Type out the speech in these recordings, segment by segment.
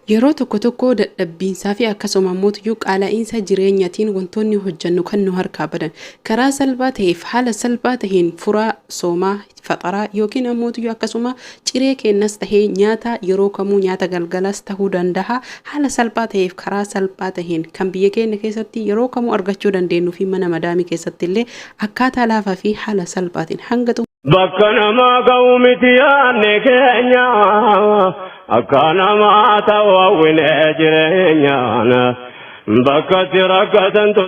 Yeroo tokko tokko dadhabbiinsaa fi akkasuma immoo qaala'iinsa jireenyaatiin wantoonni hojjennu kan nu harkaa badan karaa salphaa ta'eef haala salphaa taheen furaa soomaa faxaraa yookiin ammoo akkasuma ciree kennas tahee nyaata yeroo kamuu nyaata galgalas tahuu danda'a. Haala salphaa ta'eef karaa salphaa taheen kan biyya keenya keessatti yeroo kamuu argachuu dandeenyu fi mana madaamii keessatti illee akkaataa laafaa fi haala salphaatiin hanga Bakka namaa ga'u miti yaadne keenya, akka namaa ta'u hawwinee jireenyaan bakka itti rakkatantu.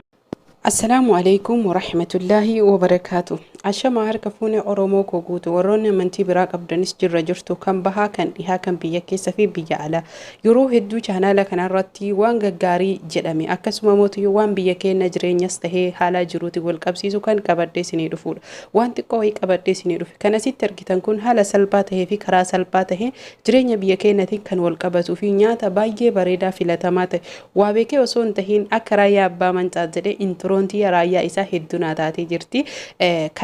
Assalaamu alaikum warahmatullaahi wabarakaatu. Ashama harka fuune Oromoo koo guutu, warroonni amantii biraa qabdanis jirra jirtu, kan bahaa, kan dhihaa, kan biyya keessa fi biyya alaa. Yeroo hedduu chaanaala kanarratti waan gaggaarii jedhame akkasuma mootiyyuu waan biyya keenya jireenyas tahee haala jiruuti wal qabsiisu kan qabadhee isinii dhufuudha. Waan xiqqoo wayii qabadhee isinii dhufe. Kan asitti argitan kun haala salphaa tahee fi karaa salphaa tahee jireenya biyya keenyatiin kan wal qabatuu fi nyaata baay'ee bareedaa filatamaa ta'e. Waa beekee osoo hin tahiin akka raayyaa abbaa mancaa jedhee intiroontii raayyaa isaa hedduu naa taatee jirti.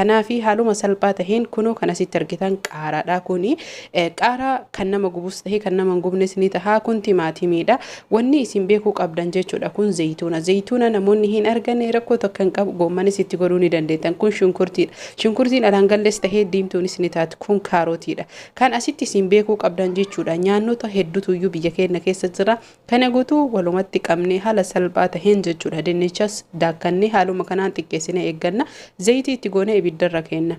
Kanaafi haaluma salphaa taheen kunoo kan asitti argitan qaaraadha kuni. Qaaraa kan nama gubus tahee kan nama hin gubnes ni taha. Kun timaatimiidha. Wanni isin beekuu qabdan jechuudha kun zayituuna. Zayituuna namoonni hin arganne rakkoo tokko hin qabu, goommanis itti godhuu ni dandeettan. Kun shunkurtiidha. Shunkurtiin alaan gallees tahee diimtuunis ni taati. Kun kaarotiidha. Kan asitti isin beekuu qabdan jechuudha nyaannota hedduutu iyyuu biyya keenya keessa jira. Kana guutuu walumatti qabnee haala salphaa taheen jechuudha. Dinnichas daakkannee haaluma kanaan xiqqeessinee eegganna. Zayitii itti goonee ibiddarra kenna.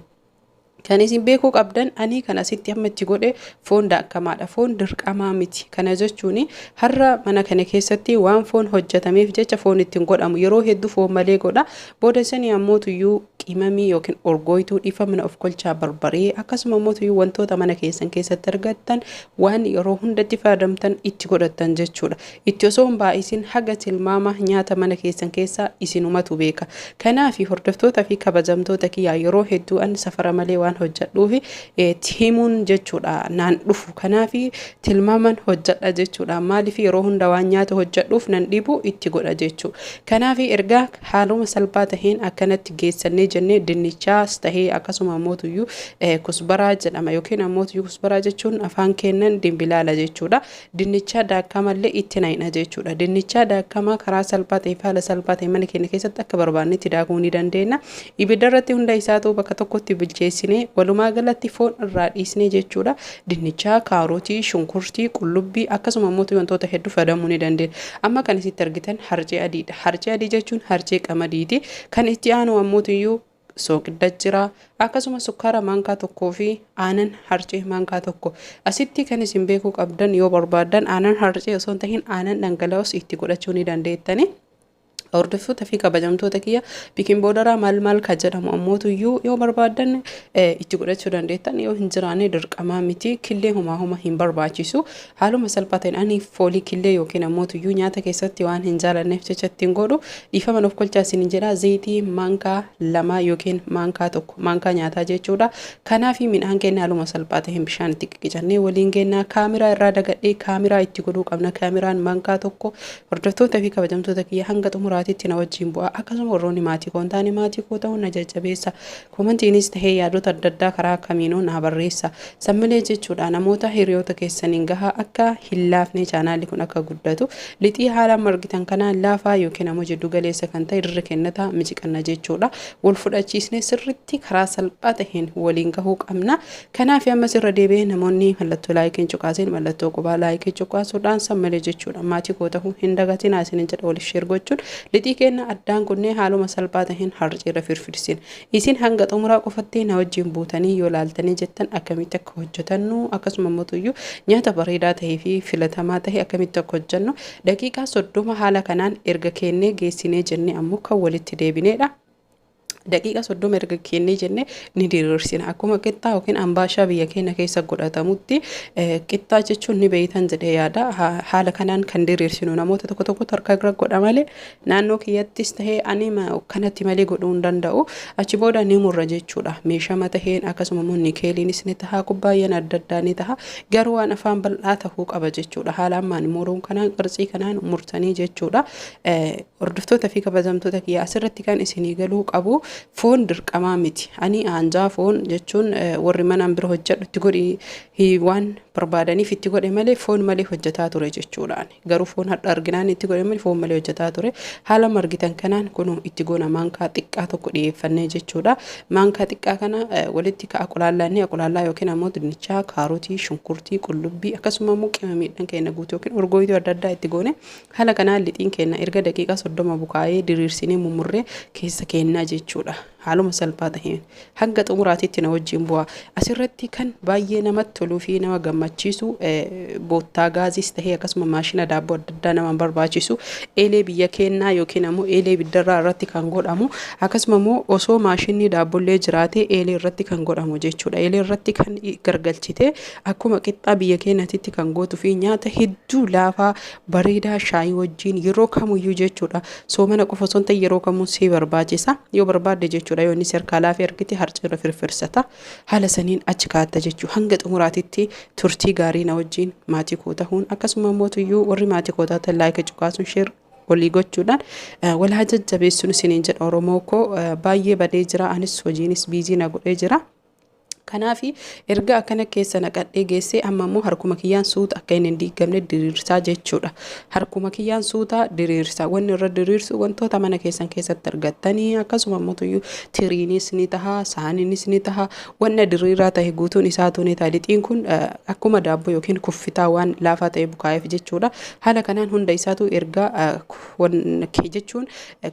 Kan isin beekuu qabdan ani kan asitti amma itti godhe foon daakkamaadha. Foon dirqamaa miti. Kana jechuun har'a mana kana keessatti waan foon hojjetameef jecha foon ittiin godhamu. Yeroo hedduu foon malee godha. Booda sanii ammoo tuyyuu qimamii yookiin orgooyituu dhiifa mana of kolchaa barbaree akkasuma ammoo tuyyuu wantoota mana keessan keessatti argattan waan yeroo hundatti fayyadamtan itti godhattan jechuudha. Itti osoo hin baay'isin haga tilmaama nyaata mana keessan keessaa isinumatu beeka. Kanaaf hordoftoota fi kabajamtoota kiyyaa, yeroo hedduu an safara malee waan hojjedhuuf himuun jechuudha naan dhufu. Kanaaf tilmaaman hojjedha jechuudha. Maaliif yeroo hunda waan nyaata hojjedhuuf nan dhibu itti godha jechuudha. Kanaaf ergaa haaluma salphaa taheen akkanatti geessannee jennee dinnichaas tahee akkasuma ammoo tuyyuu kusbaraa jedhama yookiin ammoo tuyyuu kusbaraa jechuun afaan kennan dimbilaala jechuudha. Dinnichaa daakamallee itti naqna jechuudha. Dinnichaa daakamaa karaa salphaa ta'e haala salphaa ta'e mana keenya keessatti akka barbaannetti daakuu ni dandeenya. Ibidda irratti hunda isaatu bakka tokkotti bilcheessinee walumaa galatti foon irraa dhiisnee jechuudha. Dinnichaa, kaarotii, shunkurtii, qullubbii akkasuma ammoo wantoota hedduu fayyadamuu ni dandeenya. Amma kan isitti argitan harcee adiidha. Harcee adii jechuun harcee qamadiiti. Kan itti aanu ammoo tuyyuu soogidda jira, akkasuma sukkaara maankaa tokkoo fi aanan harcee maankaa tokko. Asitti kan isin beekuu qabdan, yoo barbaaddan aanan harcee osoo hin tahin aanan dhangala'oos itti godhachuu ni dandeettani. Hordoftoota fi kabajamtoota kiyya, baking powderaa maal maal ka jedhamu ammootuyyuu yoo barbaaddan itti godhachuu dandeettan, yoo hin jiraanne dirqamaa miti. Killee homaa homa hin barbaachisu. Haaluma salphaa ta'een ani foolii killee yookiin ammootuyyuu nyaata keessatti waan hin jaalanneef jecha ittiin godhu, dhiifama nuuf kolchaa isin jedha. Zayitii maankaa 2 yookiin maankaa 1, maankaa nyaataa jechuudha. Kanaaf midhaan keenya haaluma salphaa ta'een bishaan itti qiqicannee waliin geenna. Kaamiraa irraa dagadhee, kaamiraa itti godhuu qabna, kaamiraan maankaa 1. Hordoftoota fi kabajamtoota kiyya, hanga xumuraatitti na wajjin bu'a. Akkasuma warroonni maatii koo hin taane maatii koo ta'uun na jajjabeessa. Commentiinis tahee yaadota adda addaa karaa kamiinuu naa barreessa. Sammilee jechuudha namoota hiriyoota keessaniin gahaa, akka hin laafne chaanaalli kun akka guddatu. Lixii haala amma argitan kanaan laafaa yookiin ammoo jiddu galeessa kan ta'e dirri kennata miciqanna jechuudha. Wal fudhachiisnee sirritti karaa salphaa taheen waliin gahuu qabna. Kanaaf ammas irra deebi'ee namoonni mallattoo likeiin cuqaaseen mallattoo qubaa likeii cuqaasuudhaan sammalee jechuudha maatii koo ta'uu hin dagatinaa isinin jedha. Waliif share gochuun lixii kenna addaan kunnee haaluma salphaa taheen harceerra firfirsin. Isin hanga xumuraa qofatti na wajjin buutanii yoo laaltanii jettan akkamitti akka hojjetannu, akkasuma mootuyyuu nyaata bareedaa tahee fi filatamaa tahe akkamitti akka hojjennu daqiiqaa 30 haala kanaan erga kennee geessinee jennee ammoo kan walitti deebineedha. Daqiiqa 30 erga kennee jennee ni diriirsina. Akkuma qixxaa yookiin ambaashaa biyya keenya keessa godhatamutti, qixxaa jechuun ni beeytan jedhee yaada. Haala kanaan kan diriirsinu namoota tokko tokkotu harka irra godha malee naannoo kiyyattis tahee ani kanatti malee godhuu hin danda'u. Achi booda ni murra jechuudha. Meeshama taheen akkasuma immoo nikeeliinis ni taha, kubbaayyaan adda addaa ni taha. Garuu waan afaan bal'aa tahuu qaba jechuudha. Haala ammaan muruun kanaan qirtsii kanaan murtanii jechuudha. Hordoftoota fi kabajamtoota kiyya, asirratti kan isinii galuu qabu Foon dirqamaa miti. Ani aanjaa foon jechuun warri manaan bira hojjedhu itti godhi waan barbaadaniif itti godhe malee foon malee hojjetaa ture jechuudha. Garuu foon hadha arginaan itti godhe malee foon malee hojjetaa ture. Haala margitan kanaan kun itti goona maankaa xiqqaa tokko dhiyeeffannee jechuudha. Maankaa xiqqaa kana walitti ka'a qulaallaannee qulaallaa yookiin ammoo dinnichaa, kaarotii, shunkurtii, qullubbii akkasuma immoo qimamiidhaan keenya guutuu yookiin urgooyituu adda addaa itti goone haala kanaan lixiin keenya erga daqiiqaa 30 bukaa'ee diriirsinee mummurree keessa kennaa jechuudha. Haaluma salphaa ta'een hanga xumuraatitti na wajjin bu'a. Asirratti kan baay'ee namatti toluu fi nama gammachiisu boottaa gaazis tahee akkasuma maashina daabboo adda addaa nama barbaachisu eelee biyya kennaa yookiin ammoo eelee ibiddarraa irratti kan godhamu akkasuma immoo osoo maashinni daabbollee jiraate eelee irratti kan godhamu jechuudha. Eelee irratti kan gargalchite akkuma qixxaa biyya keenyatti kan gootuu fi nyaata hedduu laafaa bareedaa shaayii wajjin yeroo kamuyyuu jechuudha. Soomana qofa osoo hin ta'in yeroo kamuu si barbaachisa yoo barbaadde jechuudha. Yoo inni harkaa laafee argite harcirra firfirsata. Haala saniin achi kaatta jechuudha. Hanga xumuraatitti turtii gaarii na wajjin maatii koo ta'uun akkasuma mootuyyuu warri maatii koo taatan like cuqaasuun share walii gochuudhaan wal haa jajjabeessuun isiniin jedha. Oromoo koo baay'ee badee jira. Anis hojiinis busy na godhee jira. Kanaaf erga akkana keessa naqadhee geessee amma immoo harkuma kiyyaan suuta akka inni hin diigamne diriirsaa jechuudha. Harkuma kiyyaan suuta diriirsaa. Wanni irra diriirsu wantoota mana keessan keessatti argattanii akkasuma immoo tiriinis ni taha, saaniinis ni taha. Wanna diriiraa ta'e guutuun isaatu ni ta'a. Lixiin kun akkuma daabboo yookiin kuffitaa waan laafaa ta'e bukaa'eef jechuudha. Haala kanaan hunda isaatu erga jechuun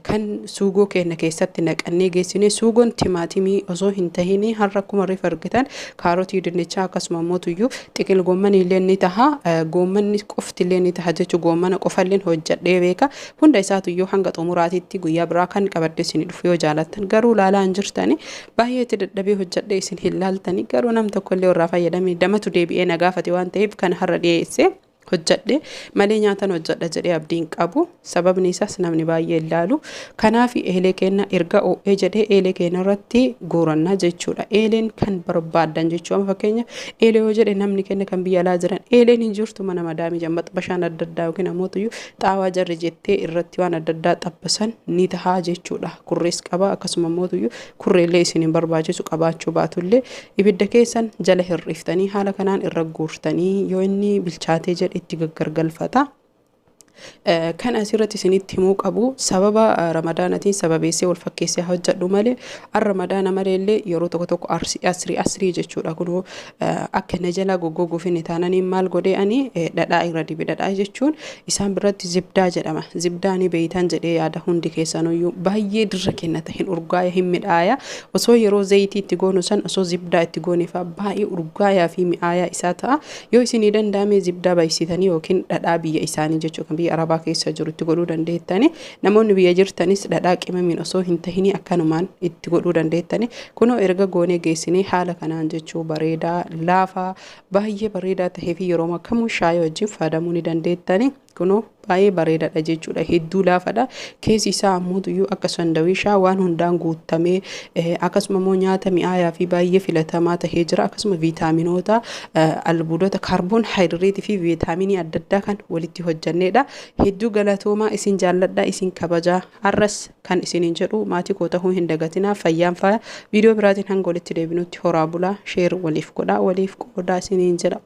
kan suugoo keenya keessatti naqannee geessine suugoon timaatimii osoo hin tahin har'a akkuma reefa argitan kaarotii, dinnichaa akkasuma immoo tuyyuu xiqil goommanii illee ni taha, goommanni qofti illee ni taha jechuun goommana qofallee hojjedhee beeka. Hunda isaatu iyyuu hanga xumuraatitti guyyaa biraa kan qabadde isin dhufu yoo jaalattan garuu laalaa hin jirtani. Baay'ee itti dadhabee hojjedhee isin hin laaltani garuu nam tokko illee irraa fayyadamee damatu deebi'ee na gaafate waan ta'eef kan har'a dhiyeesse hojjedhe malee nyaatan hojjedha jedhee abdiin qabu. Sababni isaas namni baay'ee ilaalu. Kanaaf eelee keenya erga oo'ee jedhee eelee keenya irratti guurannaa jechuudha. Eeleen kan barbaaddan jechuudha. Amma fakkeenya eelee yoo jedhe namni keenya kan biyya alaa jiran eeleen hin jirtu mana madaamii jamma bashaan adda addaa yookiin ammoo xaawaa jarri jettee irratti waan adda addaa xabbasan ni tahaa jechuudha. Kurrees qaba akkasuma ammoo kurreellee isin hin barbaachisu qabaachuu baatullee ibidda keessan jala hir'iftanii haala kanaan irra guurtanii yoo inni bilchaatee jedhe itti gaggargalfata. Kan asirratti isinitti himuu qabu sababa ramadaanatiin sababeessee wal fakkeessee hojjedhu malee ar ramadaana maleellee yeroo tokko tokko asrii asrii jechuudha. Kunoo akka na jalaa goggoguuf inni taananiin maal godhee ani dhadhaa irra dibe. Dhadhaa jechuun isaan biratti zibdaa jedhama. Zibdaa ni beeytan jedhee yaada hundi keessanuyyuu baay'ee dirra kennata, hin urgaaya, hin midhaaya. Osoo yeroo zayitii itti goonu san osoo zibdaa itti goone fa'aa baay'ee urgaayaa fi mi'aayaa isaa ta'a. Yoo isinii danda'ame zibdaa baay'isitanii yookiin dhadhaa biyya isaanii jechuudha kan biyya arabaa keessa jiru itti godhuu dandeettani. Namoonni biyya jirtanis dhadhaa qimamiin osoo hin tahini akkanumaan itti godhuu dandeettani. Kunoo erga goonee geessinee haala kanaan jechuu bareedaa laafaa baay'ee bareedaa tahee fi yeroo kamuu shaayii wajjin fayyadamuu ni dandeettani. Kunoo baay'ee bareedaadha jechuudha. Hedduu laafaadha. Keessi isaa ammoo akka sandawishaa waan hundaan guutamee akkasuma immoo nyaata mi'aayaa fi baay'ee filatamaa tahee jira. Akkasuma viitaaminoota, albuudota, kaarboon haayidreetii fi viitaaminii adda addaa kan walitti hojjannedha. Hedduu galatoomaa, isin jaalladha, isin kabajaa. Har'as kan isiniin jedhu maatii koo ta'uu hin dagatinaa. Fayyaan faaya. Viidiyoo biraatiin hanga walitti deebinutti horaa bulaa, share waliif godhaa, waliif qoodaa isiniin jedha.